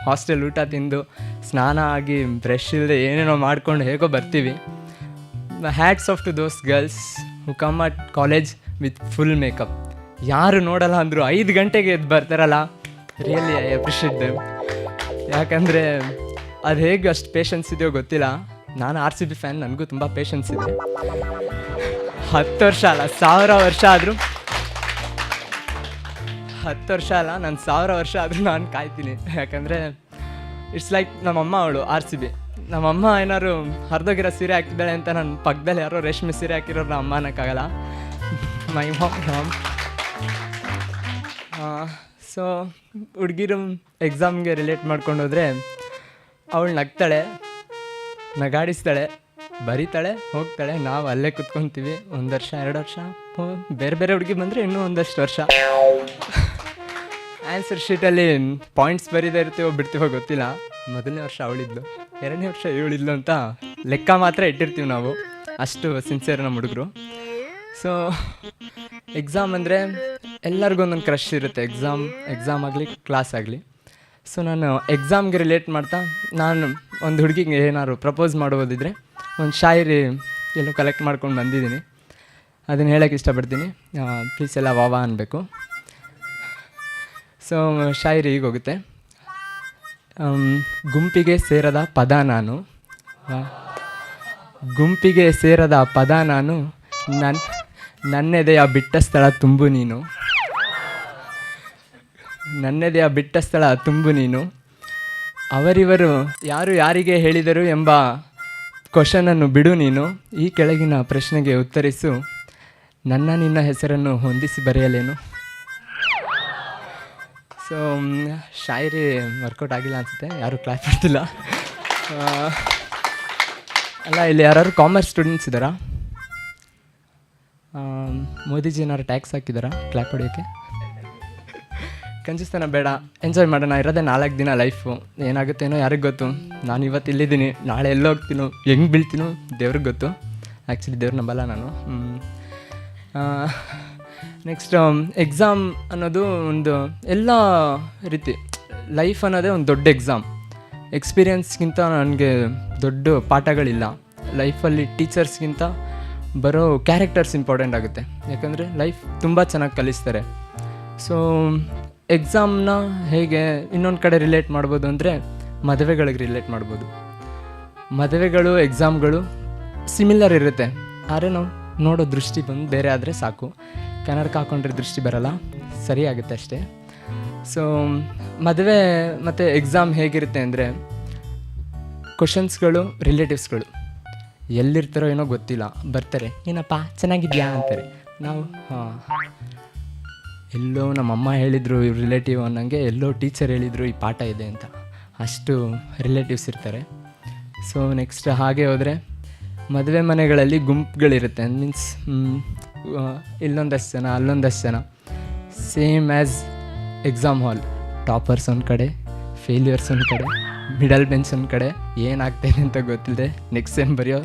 Speaker 4: ಹಾಸ್ಟೆಲ್ ಊಟ ತಿಂದು, ಸ್ನಾನ ಆಗಿ, ಬ್ರಷ್ ಇಲ್ಲದೆ ಏನೇನೋ ಮಾಡ್ಕೊಂಡು ಹೇಗೋ ಬರ್ತೀವಿ. Hats off to those girls who come at college with full makeup. ಯಾರು ನೋಡಲ್ಲ ಅಂದರು 5 ಗಂಟೆಗೆ ಎದ್ದು ಬರ್ತಾರಲ್ಲ, really I appreciate them. ಯಾಕಂದರೆ ಅದು ಹೇಗೆ ಅಷ್ಟು ಪೇಷನ್ಸ್ ಇದೆಯೋ ಗೊತ್ತಿಲ್ಲ. ನಾನು RCB fan, ನನಗೂ ತುಂಬ ಪೇಷನ್ಸ್ ಇದೆ. 10 ವರ್ಷ ಅಲ್ಲ, 1000 ವರ್ಷ ಆದರೂ, 10 ವರ್ಷ ಅಲ್ಲ, ನಾನು 1000 ವರ್ಷ ಆದರೂ ನಾನು ಕಾಯ್ತೀನಿ. ಯಾಕಂದರೆ it's like ನಮ್ಮಮ್ಮ, ಅವಳು RCB. ನಮ್ಮಮ್ಮ ಏನಾದ್ರು ಹರಿದೋಗಿರೋ ಸೀರೆ ಹಾಕ್ತಿದ್ದಾಳೆ ಅಂತ ನನ್ನ ಪಕ್ಕದಲ್ಲಿ ಯಾರೋ ರೇಷ್ಮೆ ಸೀರೆ ಹಾಕಿರೋರು ಅಮ್ಮ ಅನ್ನೋಕ್ಕಾಗಲ್ಲ. My mom. ಸೊ ಹುಡುಗಿರು ಎಕ್ಸಾಮ್ಗೆ ರಿಲೇಟ್ ಮಾಡ್ಕೊಂಡು ಹೋದರೆ, ಅವಳು ನಗ್ತಾಳೆ, ನಗಾಡಿಸ್ತಾಳೆ, ಬರೀತಾಳೆ, ಹೋಗ್ತಾಳೆ. ನಾವು ಅಲ್ಲೇ ಕುತ್ಕೊತೀವಿ. ಒಂದು ವರ್ಷ, 2 ವರ್ಷ, ಬೇರೆ ಬೇರೆ ಹುಡುಗಿ ಬಂದರೆ ಇನ್ನೂ ಒಂದಷ್ಟು ವರ್ಷ. ಆನ್ಸರ್ ಶೀಟಲ್ಲಿ ಪಾಯಿಂಟ್ಸ್ ಬರೀದೇ ಇರ್ತೀವೋ ಬಿಡ್ತೀವೋ ಗೊತ್ತಿಲ್ಲ. ಮೊದಲನೇ ವರ್ಷ ಅವಳಿದ್ಲು, ಎರಡನೇ ವರ್ಷ ಇವಳಿದ್ಲು ಅಂತ ಲೆಕ್ಕ ಮಾತ್ರ ಇಟ್ಟಿರ್ತೀವಿ ನಾವು. ಅಷ್ಟು ಸಿನ್ಸಿಯರ್ ನಮ್ಮ ಹುಡುಗರು. ಸೊ ಎಕ್ಸಾಮ್ ಅಂದರೆ ಎಲ್ಲರಿಗೂ ಒಂದೊಂದು ಕ್ರಶ್ ಇರುತ್ತೆ. ಎಕ್ಸಾಮ್ ಎಕ್ಸಾಮ್ ಆಗಲಿ, ಕ್ಲಾಸ್ ಆಗಲಿ. ಸೊ ನಾನು ಎಕ್ಸಾಮ್ಗೆ ರಿಲೇಟ್ ಮಾಡ್ತಾ, ನಾನು ಒಂದು ಹುಡುಗಿಗೆ ಏನಾದ್ರು ಪ್ರಪೋಸ್ ಮಾಡುವುದಿದ್ರೆ, ಒಂದು ಶಾಯರಿ ಎಲ್ಲೋ ಕಲೆಕ್ಟ್ ಮಾಡ್ಕೊಂಡು ಬಂದಿದ್ದೀನಿ. ಅದನ್ನು ಹೇಳೋಕ್ಕೆ ಇಷ್ಟಪಡ್ತೀನಿ. ಪ್ಲೀಸ್ ಎಲ್ಲ ವಾವಾ ಅನ್ನಬೇಕು. ಸೊ ಶಾಯರಿ ಈಗ ಹೋಗುತ್ತೆ. ಗುಂಪಿಗೆ ಸೇರದ ಪದ ನಾನು, ಗುಂಪಿಗೆ ಸೇರದ ಪದ ನಾನು, ನನ್ನೆದೆಯ ಬಿಟ್ಟ ಸ್ಥಳ ತುಂಬು ನೀನು, ನನ್ನೆದೆಯ ಬಿಟ್ಟ ಸ್ಥಳ ತುಂಬು ನೀನು. ಅವರಿವರು ಯಾರು ಯಾರಿಗೆ ಹೇಳಿದರು ಎಂಬ ಕ್ವಶನನ್ನು ಬಿಡು ನೀನು. ಈ ಕೆಳಗಿನ ಪ್ರಶ್ನೆಗೆ ಉತ್ತರಿಸು, ನನ್ನ ನಿನ್ನ ಹೆಸರನ್ನು ಹೊಂದಿಸಿ ಬರೆಯಲೇನು? ಸೊ ಶಾಯರಿ ವರ್ಕೌಟ್ ಆಗಿಲ್ಲ ಅನಿಸುತ್ತೆ, ಯಾರೂ ಕ್ಲಾಪ್ ಮಾಡ್ತಿಲ್ಲ. ಅಲ್ಲ, ಇಲ್ಲಿ ಯಾರು ಕಾಮರ್ಸ್ ಸ್ಟೂಡೆಂಟ್ಸ್ ಇದ್ದಾರಾ? ಮೋದಿಜಿ ಏನಾರು ಟ್ಯಾಕ್ಸ್ ಹಾಕಿದಾರಾ ಕ್ಲಾಪ್ ಹೊಡಿಯೋಕ್ಕೆ? ಕಂಜೂಸ್ತನ ಬೇಡ, ಎಂಜಾಯ್ ಮಾಡೋಣ. ಇರೋದೇ 4 ದಿನ ಲೈಫು. ಏನಾಗುತ್ತೇನೋ ಯಾರಿಗೆ ಗೊತ್ತು? ನಾನು ಇವತ್ತು ಇಲ್ಲಿದ್ದೀನಿ, ನಾಳೆ ಎಲ್ಲೋ ಹೋಗ್ತೀನೋ, ಹೆಂಗೆ ಬೀಳ್ತೀನೋ ದೇವ್ರಿಗೆ ಗೊತ್ತು. ಆ್ಯಕ್ಚುಲಿ ದೇವ್ರ ನಂಬಲ್ಲ ನಾನು. ನೆಕ್ಸ್ಟ್, ಎಕ್ಸಾಮ್ ಅನ್ನೋದು ಒಂದು ಎಲ್ಲ ರೀತಿ, ಲೈಫ್ ಅನ್ನೋದೇ ಒಂದು ದೊಡ್ಡ ಎಕ್ಸಾಮ್. ಎಕ್ಸ್ಪೀರಿಯನ್ಸ್ಗಿಂತ ನನಗೆ ದೊಡ್ಡ ಪಾಠಗಳಿಲ್ಲ. ಲೈಫಲ್ಲಿ ಟೀಚರ್ಸ್ಗಿಂತ ಬರೋ ಕ್ಯಾರೆಕ್ಟರ್ಸ್ ಇಂಪಾರ್ಟೆಂಟ್ ಆಗುತ್ತೆ. ಯಾಕಂದರೆ ಲೈಫ್ ತುಂಬ ಚೆನ್ನಾಗಿ ಕಲಿಸ್ತಾರೆ. ಸೊ ಎಕ್ಸಾಮ್ನ ಹೇಗೆ ಇನ್ನೊಂದು ಕಡೆ ರಿಲೇಟ್ ಮಾಡ್ಬೋದು ಅಂದರೆ, ಮದುವೆಗಳಿಗೆ ರಿಲೇಟ್ ಮಾಡ್ಬೋದು. ಮದುವೆಗಳು, ಎಕ್ಸಾಮ್ಗಳು ಸಿಮಿಲರ್ ಇರುತ್ತೆ. ಆದರೆ ನಾವು ನೋಡೋ ದೃಷ್ಟಿ ಬಂದು ಬೇರೆ ಆದರೆ ಸಾಕು. ಕನ್ನಡಕ ಹಾಕೊಂಡ್ರೆ ದೃಷ್ಟಿ ಬರಲ್ಲ, ಸರಿ ಆಗುತ್ತೆ ಅಷ್ಟೇ. ಸೊ ಮದುವೆ ಮತ್ತು ಎಕ್ಸಾಮ್ ಹೇಗಿರುತ್ತೆ ಅಂದರೆ, ಕ್ವಶನ್ಸ್ಗಳು, ರಿಲೇಟಿವ್ಸ್ಗಳು ಎಲ್ಲಿರ್ತಾರೋ ಏನೋ ಗೊತ್ತಿಲ್ಲ, ಬರ್ತಾರೆ. "ಏನಪ್ಪ, ಚೆನ್ನಾಗಿದ್ಯಾ?" ಅಂತಾರೆ. ನಾವು "ಹಾಂ". ಎಲ್ಲೋ ನಮ್ಮಮ್ಮ ಹೇಳಿದರು ಇವ್ರ ರಿಲೇಟಿವ್ ಅನ್ನಂಗೆ, ಎಲ್ಲೋ ಟೀಚರ್ ಹೇಳಿದರು ಈ ಪಾಠ ಇದೆ ಅಂತ. ಅಷ್ಟು ರಿಲೇಟಿವ್ಸ್ ಇರ್ತಾರೆ. ಸೊ ನೆಕ್ಸ್ಟ್ ಹಾಗೆ ಹೋದರೆ, ಮದುವೆ ಮನೆಗಳಲ್ಲಿ ಗುಂಪುಗಳಿರುತ್ತೆ. ಮೀನ್ಸ್ ಇಲ್ಲೊಂದಷ್ಟು ಜನ, ಅಲ್ಲೊಂದಷ್ಟು ಜನ. Same as exam hall. Toppers ಒಂದು ಕಡೆ, ಫೇಲ್ಯೂರ್ಸ್ ಒಂದು ಕಡೆ, ಮಿಡಲ್ ಬೆಂಚ್ ಒಂದು ಕಡೆ, ಏನಾಗ್ತಾಯಿದೆ ಅಂತ ಗೊತ್ತಿಲ್ಲದೆ ನೆಕ್ಸ್ಟ್ ಸೆಮ್ ಬರೆಯೋ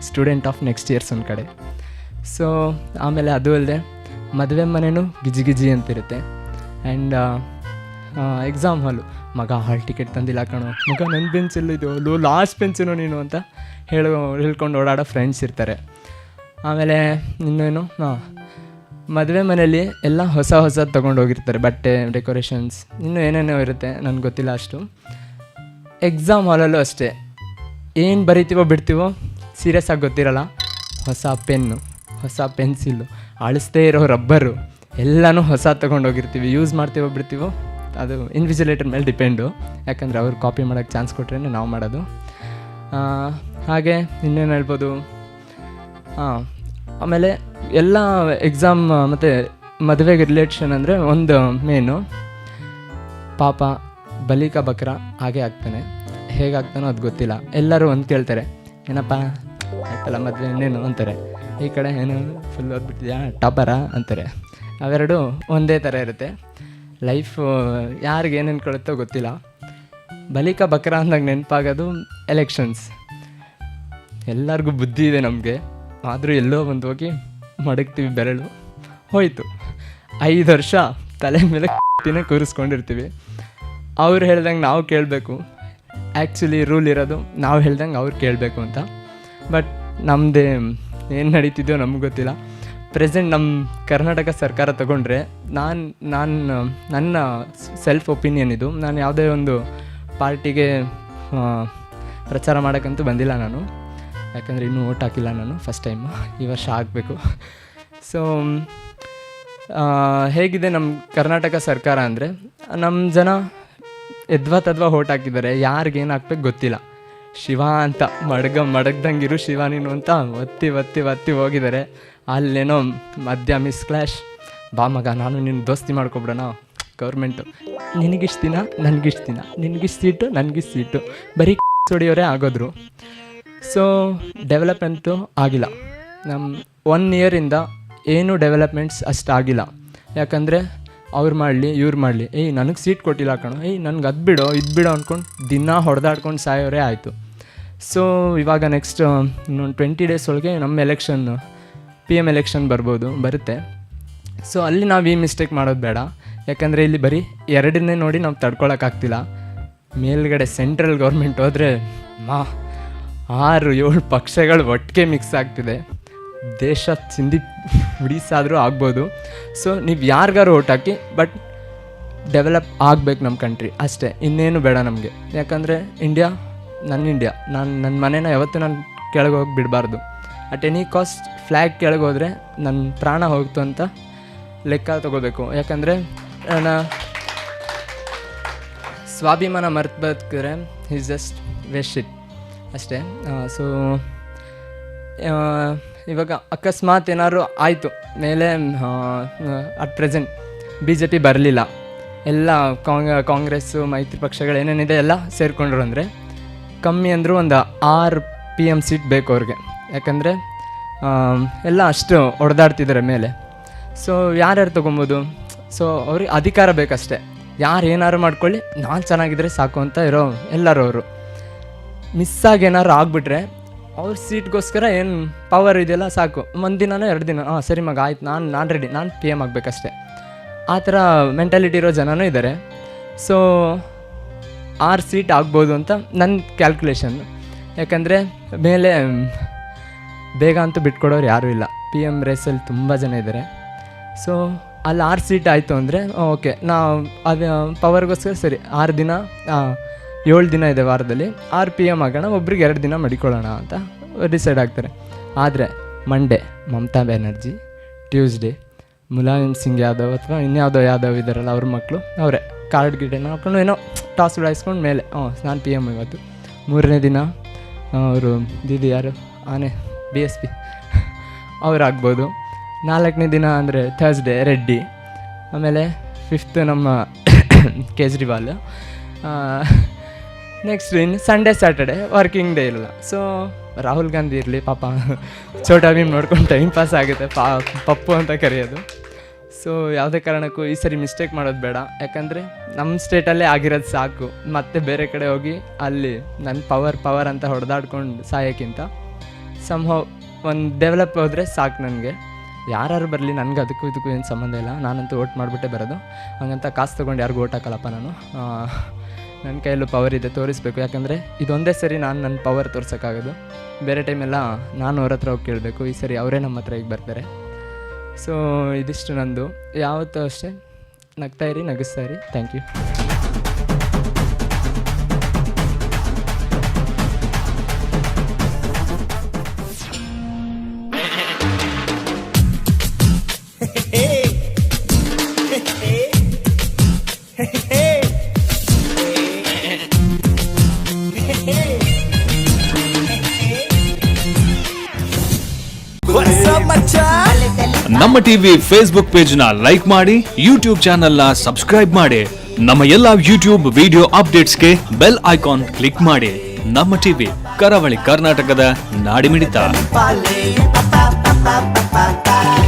Speaker 4: student of next years ಒಂದು ಕಡೆ. ಸೊ ಆಮೇಲೆ ಅದು ಅಲ್ಲದೆ ಮದುವೆ ಮನೆಯೂ ಗಿಜಿ ಗಿಜಿ ಅಂತಿರುತ್ತೆ. ಆ್ಯಂಡ್ ಎಕ್ಸಾಮ್ ಹಾಲು, "ಮಗ, ಹಾಲ್ ಟಿಕೆಟ್ ತಂದಿಲ್ಲ ಕಣೋ. ಮಗ, ನನ್ನ ಬೆಂಚಲ್ಲಿದ್ದು, ಅಲ್ಲೋ, ಲಾಸ್ಟ್ ಬೆಂಚೇನೋ ನೀನು" ಅಂತ ಹೇಳೋ ಹೇಳ್ಕೊಂಡು ಓಡಾಡೋ ಫ್ರೆಂಡ್ಸ್ ಇರ್ತಾರೆ. ಆಮೇಲೆ ಇನ್ನೇನು, ಹಾಂ, ಮದುವೆ ಮನೇಲಿ ಎಲ್ಲ ಹೊಸ ಹೊಸದು ತೊಗೊಂಡು ಹೋಗಿರ್ತಾರೆ, ಬಟ್ಟೆ, ಡೆಕೋರೇಷನ್ಸ್, ಇನ್ನೂ ಏನೇನೋ ಇರುತ್ತೆ, ನನಗೆ ಗೊತ್ತಿಲ್ಲ ಅಷ್ಟು. ಎಕ್ಸಾಮ್ ಹಾಲಲ್ಲೂ ಅಷ್ಟೇ, ಏನು ಬರಿತೀವೋ ಬಿಡ್ತೀವೋ ಸೀರಿಯಸ್ ಆಗಿ ಗೊತ್ತಿರಲ್ಲ. ಹೊಸ ಪೆನ್ನು, ಹೊಸ ಪೆನ್ಸಿಲ್ಲು, ಅಳಿಸ್ದೇ ಇರೋ ರಬ್ಬರು, ಎಲ್ಲನೂ ಹೊಸ ತೊಗೊಂಡೋಗಿರ್ತೀವಿ. ಯೂಸ್ ಮಾಡ್ತೀವೋ ಬಿಡ್ತೀವೋ ಅದು ಇನ್ವಿಜಿಲೇಟರ್ ಮೇಲೆ ಡಿಪೆಂಡು. ಯಾಕಂದರೆ ಅವ್ರು ಕಾಪಿ ಮಾಡೋಕ್ಕೆ ಚಾನ್ಸ್ ಕೊಟ್ರೇ ನಾವು ಮಾಡೋದು. ಹಾಗೆ ಇನ್ನೇನು ಹೇಳ್ಬೋದು. ಹಾಂ, ಆಮೇಲೆ ಎಲ್ಲ ಎಕ್ಸಾಮ್ ಮತ್ತು ಮದುವೆಗೆ ರಿಲೇಷನ್ ಅಂದರೆ ಒಂದು ಮೇನು ಪಾಪ ಬಲಿಕ ಬಕ್ರ ಹಾಗೆ ಆಗ್ತಾನೆ. ಹೇಗಾಗ್ತಾನೋ ಅದು ಗೊತ್ತಿಲ್ಲ. ಎಲ್ಲರೂ ಒಂದು ಕೇಳ್ತಾರೆ, ಏನಪ್ಪ ಆಯ್ತಲ್ಲ ಮದುವೆ ಇನ್ನೇನು ಅಂತಾರೆ. ಈ ಕಡೆ ಏನು ಫುಲ್ ಓದ್ಬಿಟ್ಟಿದ್ಯಾ, ಟಾಪರಾ ಅಂತಾರೆ. ಅವೆರಡು ಒಂದೇ ಥರ ಇರುತ್ತೆ. ಲೈಫು ಯಾರಿಗೆ ಏನು ಅನ್ಕೊಳ್ಳುತ್ತೋ ಗೊತ್ತಿಲ್ಲ. ಬಲಿಕ ಬಕ್ರ ಅಂದಾಗ ನೆನಪಾಗೋದು ಎಲೆಕ್ಷನ್ಸ್. ಎಲ್ಲರಿಗೂ ಬುದ್ಧಿ ಇದೆ ನಮಗೆ, ಆದರೂ ಎಲ್ಲೋ ಒಂದು ಹೋಗಿ ಮಡಗ್ತೀವಿ ಬೆರಳು, ಹೋಯಿತು. 5 ವರ್ಷ ತಲೆ ಮೇಲೆ ತಿನ್ನ ಕೂರಿಸ್ಕೊಂಡಿರ್ತೀವಿ. ಅವ್ರು ಹೇಳ್ದಂಗೆ ನಾವು ಕೇಳಬೇಕು. ಆ್ಯಕ್ಚುಲಿ ರೂಲ್ ಇರೋದು ನಾವು ಹೇಳ್ದಂಗೆ ಅವ್ರು ಕೇಳಬೇಕು ಅಂತ. ಬಟ್ ನಮ್ಮದೇ ಏನು ನಡೀತಿದೆಯೋ ನಮ್ಗೆ ಗೊತ್ತಿಲ್ಲ. ಪ್ರೆಸೆಂಟ್ ನಮ್ಮ ಕರ್ನಾಟಕ ಸರ್ಕಾರ ತಗೊಂಡ್ರೆ ನಾನು ನಾನು ನನ್ನ ಸೆಲ್ಫ್ ಒಪಿನಿಯನ್ ಇದು. ನಾನು ಯಾವುದೇ ಒಂದು ಪಾರ್ಟಿಗೆ ಪ್ರಚಾರ ಮಾಡೋಕ್ಕಂತೂ ಬಂದಿಲ್ಲ ನಾನು. ಯಾಕಂದರೆ ಇನ್ನೂ ಓಟ್ ಹಾಕಿಲ್ಲ ನಾನು, ಫಸ್ಟ್ ಟೈಮು ಈ ವರ್ಷ ಹಾಕಬೇಕು. ಸೊ ಹೇಗಿದೆ ನಮ್ಮ ಕರ್ನಾಟಕ ಸರ್ಕಾರ ಅಂದರೆ, ನಮ್ಮ ಜನ ಎದ್ವಾ ತದ್ವಾ ಓಟ್ ಹಾಕಿದ್ದಾರೆ. ಯಾರಿಗೇನು ಹಾಕ್ಬೇಕು ಗೊತ್ತಿಲ್ಲ. ಶಿವ ಅಂತ ಮಡಗ್ದಂಗಿರು ಶಿವ ನೀನು ಅಂತ ಒತ್ತಿ ಒತ್ತಿ ಒತ್ತಿ ಹೋಗಿದ್ದಾರೆ. ಅಲ್ಲೇನೋ ಮಧ್ಯ ಮಿಸ್ ಕ್ಲಾಶ್, ಬಾ ಮಗ ನಾನು ನಿನ್ನ ದೋಸ್ತಿ ಮಾಡ್ಕೊಬಿಡೋಣ, ಗೌರ್ಮೆಂಟು ನಿನಗಿಷ್ಟು ದಿನ ನನಗಿಷ್ಟು ದಿನ, ನಿನಗಿಷ್ಟು ಸೀಟು ನನಗಿಷ್ಟು ಸೀಟು, ಬರೀ ಹೊಡಿಯೋರೇ ಆಗೋದ್ರು. ಸೊ ಡೆವಲಪ್ಮೆಂಟು ಆಗಿಲ್ಲ. ನಮ್ಮ 1 ಇಯರಿಂದ ಏನೂ ಡೆವಲಪ್ಮೆಂಟ್ಸ್ ಅಷ್ಟು ಆಗಿಲ್ಲ. ಯಾಕಂದರೆ ಅವ್ರು ಮಾಡಲಿ ಇವ್ರು ಮಾಡಲಿ, ಏಯ್ ನನಗೆ ಸೀಟ್ ಕೊಟ್ಟಿಲ್ಲ ಕಣೋ, ಏಯ್ ನನಗೆ ಅದು ಬಿಡೋ ಇದು ಬಿಡೋ ಅಂದ್ಕೊಂಡು ದಿನ ಹೊಡೆದಾಡ್ಕೊಂಡು ಸಾಯೋರೇ ಆಯಿತು. ಸೊ ಇವಾಗ ನೆಕ್ಸ್ಟ್ ಇನ್ನೊಂದು 20 ಡೇಸ್ ಒಳಗೆ ನಮ್ಮ election, PM election ಬರ್ಬೋದು, ಬರುತ್ತೆ. ಸೊ ಅಲ್ಲಿ ನಾವು ಈ ಮಿಸ್ಟೇಕ್ ಮಾಡೋದು ಬೇಡ. ಯಾಕಂದರೆ ಇಲ್ಲಿ ಬರೀ ಎರಡನ್ನೇ ನೋಡಿ ನಾವು ತಡ್ಕೊಳಕ್ಕಾಗ್ತಿಲ್ಲ. ಮೇಲ್ಗಡೆ ಸೆಂಟ್ರಲ್ ಗೌರ್ಮೆಂಟ್ ಹೋದರೆ 6-7 ಪಕ್ಷಗಳು ಒಟ್ಟಿಗೆ ಮಿಕ್ಸ್ ಆಗ್ತಿದೆ. ದೇಶ ಚಿಂದಿ ಬಿಡಿಸಾದರೂ ಆಗ್ಬೋದು. ಸೊ ನೀವು ಯಾರಿಗಾರು ಓಟ್ ಹಾಕಿ, ಬಟ್ ಡೆವಲಪ್ ಆಗಬೇಕು ನಮ್ಮ ಕಂಟ್ರಿ ಅಷ್ಟೇ, ಇನ್ನೇನು ಬೇಡ ನಮಗೆ. ಯಾಕಂದರೆ ಇಂಡಿಯಾ ನನ್ನ ಇಂಡಿಯಾ, ನಾನು ನನ್ನ ಮನೇನ ಯಾವತ್ತೂ ನಾನು ಕೆಳಗೆ ಹೋಗಿ ಬಿಡಬಾರ್ದು. At any cost flag ಕೆಳಗೆ ಹೋದರೆ ನನ್ನ ಪ್ರಾಣ ಹೋಗ್ತು ಅಂತ ಲೆಕ್ಕ ತೊಗೋಬೇಕು. ಯಾಕಂದರೆ ನನ್ನ ಸ್ವಾಭಿಮಾನ ಮರ್ತು ಬದುಕಿದ್ರೆ is just waste it ಅಷ್ಟೇ. ಸೊ ಇವಾಗ ಅಕಸ್ಮಾತ್ ಏನಾದ್ರು ಆಯಿತು ಮೇಲೆ, ಅಟ್ ಪ್ರೆಸೆಂಟ್ BJP ಬರಲಿಲ್ಲ, ಎಲ್ಲ ಕಾಂಗ್ರೆಸ್ಸು ಮೈತ್ರಿ ಪಕ್ಷಗಳು ಏನೇನಿದೆ ಎಲ್ಲ ಸೇರಿಕೊಂಡ್ರು ಅಂದರೆ ಕಮ್ಮಿ ಅಂದರೂ ಒಂದು 6 PM seat ಬೇಕು ಅವ್ರಿಗೆ. ಯಾಕಂದರೆ ಎಲ್ಲ ಅಷ್ಟು ಹೊಡೆದಾಡ್ತಿದ್ದಾರೆ ಮೇಲೆ. ಸೊ ಯಾರ್ಯಾರು ತೊಗೊಬೋದು? ಸೊ ಅವ್ರಿಗೆ ಅಧಿಕಾರ ಬೇಕಷ್ಟೆ. ಯಾರು ಏನಾರು ಮಾಡ್ಕೊಳ್ಳಿ, ನಾನು ಚೆನ್ನಾಗಿದ್ರೆ ಸಾಕು ಅಂತ ಇರೋ ಎಲ್ಲರೂ. ಅವರು ಮಿಸ್ಸಾಗಿ ಏನಾರು ಆಗಿಬಿಟ್ರೆ ಅವ್ರ ಸೀಟ್ಗೋಸ್ಕರ ಏನು ಪವರ್ ಇದೆಯಲ್ಲ ಸಾಕು, ಒಂದು ದಿನನೋ 2 ದಿನ, ಹಾಂ ಸರಿ ಮಗ ಆಯ್ತು, ನಾನು ನಾನು ರೆಡಿ, ನಾನು PM ಆಗಬೇಕಷ್ಟೆ, ಆ ಥರ ಮೆಂಟಾಲಿಟಿ ಇರೋ ಜನನೂ ಇದ್ದಾರೆ. ಸೊ 6 ಸೀಟ್ ಆಗ್ಬೋದು ಅಂತ ನನ್ನ ಕ್ಯಾಲ್ಕುಲೇಷನ್. ಯಾಕಂದರೆ ಮೇಲೆ ಬೇಗ ಅಂತೂ ಬಿಟ್ಕೊಡೋರು ಯಾರೂ ಇಲ್ಲ. PM ರೇಸಲ್ಲಿ ತುಂಬ ಜನ ಇದ್ದಾರೆ. ಸೊ ಅಲ್ಲಿ 6 ಸೀಟ್ ಆಯಿತು ಅಂದರೆ ಓಕೆ, ನಾವು ಅದು ಪವರ್ಗೋಸ್ಕರ ಸರಿ 6 ದಿನ, 7 ದಿನ ಇದೆ ವಾರದಲ್ಲಿ, 6 PM ಆಗೋಣ, ಒಬ್ರಿಗೆ 2 ದಿನ ಮಡಿಕೊಳ್ಳೋಣ ಅಂತ ಡಿಸೈಡ್ ಆಗ್ತಾರೆ. ಆದರೆ ಮಂಡೇ ಮಮತಾ ಬ್ಯಾನರ್ಜಿ, ಟ್ಯೂಸ್ಡೇ ಮುಲಾಯಂ ಸಿಂಗ್ ಯಾದವ್ ಅಥವಾ ಇನ್ಯಾವುದೋ ಯಾದವ್ ಇದ್ದಾರಲ್ಲ ಅವ್ರ ಮಕ್ಕಳು, ಅವರೇ ಕಾರ್ಡ್ ಗಿಡನ ಹಾಕೊಂಡು ಏನೋ ಟಾಸ್ ಉಡಾಯಿಸ್ಕೊಂಡು ಮೇಲೆ ಹ್ಞೂ ನಾನು PM ಇವತ್ತು. 3ನೇ ದಿನ ಅವರು ದೀದಿ ಯಾರು ಆನೆ BSP ಅವ್ರಾಗ್ಬೋದು. 4ನೇ ದಿನ ಅಂದರೆ ಥರ್ಸ್ಡೇ ರೆಡ್ಡಿ, ಆಮೇಲೆ 5th ನಮ್ಮ ಕೇಜ್ರಿವಾಲ್, ನೆಕ್ಸ್ಟ್ ಇನ್ನು Sunday Saturday working day ಇಲ್ಲ. ಸೊ ರಾಹುಲ್ ಗಾಂಧಿ ಇರಲಿ ಪಾಪ, ಛೋಟಾ ಭೀಮ್ ನೋಡ್ಕೊಂಡು ಟೈಮ್ ಪಾಸ್ ಆಗುತ್ತೆ, ಪಪ್ಪು ಅಂತ ಕರೆಯೋದು. ಸೊ ಯಾವುದೇ ಕಾರಣಕ್ಕೂ ಈ ಸರಿ ಮಿಸ್ಟೇಕ್ ಮಾಡೋದು ಬೇಡ. ಯಾಕಂದರೆ ನಮ್ಮ ಸ್ಟೇಟಲ್ಲೇ ಆಗಿರೋದು ಸಾಕು, ಮತ್ತೆ ಬೇರೆ ಕಡೆ ಹೋಗಿ ಅಲ್ಲಿ ನನ್ನ ಪವರ್ ಪವರ್ ಅಂತ ಹೊಡೆದಾಡ್ಕೊಂಡು ಸಾಯೋಕ್ಕಿಂತ ಸಮ್ಹೌ ಒಂದು ಡೆವಲಪ್ ಹೋದರೆ ಸಾಕು ನನಗೆ. ಯಾರು ಬರಲಿ, ನನಗೆ ಅದಕ್ಕೂ ಇದಕ್ಕೂ ಏನು ಸಂಬಂಧ ಇಲ್ಲ. ನಾನಂತೂ ಓಟ್ ಮಾಡಿಬಿಟ್ಟೆ ಬರೋದು. ಹಂಗಂತ ಕಾಸು ತೊಗೊಂಡು ಯಾರಿಗೂ ಓಟ್ ಹಾಕಲ್ಲಪ್ಪ ನಾನು. ನನ್ನ ಕೈಯಲ್ಲೂ ಪವರ್ ಇದೆ, ತೋರಿಸ್ಬೇಕು. ಯಾಕಂದರೆ ಇದೊಂದೇ ಸರಿ ನಾನು ನನ್ನ ಪವರ್ ತೋರ್ಸೋಕ್ಕಾಗೋದು. ಬೇರೆ ಟೈಮೆಲ್ಲ ನಾನು ಅವ್ರ ಹತ್ರ ಹೋಗಿ ಕೇಳಬೇಕು. ಈ ಸರಿ ಅವರೇ ನಮ್ಮ ಹತ್ರ ಈಗ ಬರ್ತಾರೆ. ಸೊ ಇದಿಷ್ಟು ನಂದು. ಯಾವತ್ತೂ ಅಷ್ಟೇ ನಗ್ತಾ ಇರಿ, ನಗಿಸ್ತಾ ಇರಿ. Thank you.
Speaker 1: ನಮ್ಮ ಟಿವಿ ಫೇಸ್ಬುಕ್ ಪೇಜ್ ನ ಲೈಕ್ ಮಾಡಿ, ಯೂಟ್ಯೂಬ್ ಚಾನೆಲ್ ನ ಸಬ್ಸ್ಕ್ರೈಬ್ ಮಾಡಿ. ನಮ್ಮ ಎಲ್ಲಾ ಯೂಟ್ಯೂಬ್ ವಿಡಿಯೋ ಅಪ್ಡೇಟ್ಸ್ಗೆ ಬೆಲ್ ಐಕಾನ್ ಕ್ಲಿಕ್ ಮಾಡಿ. ನಮ್ಮ ಟಿವಿ, ಕರಾವಳಿ ಕರ್ನಾಟಕದ ನಾಡಿಮಿಡಿತ.
Speaker 5: Pa pa pa pa pa.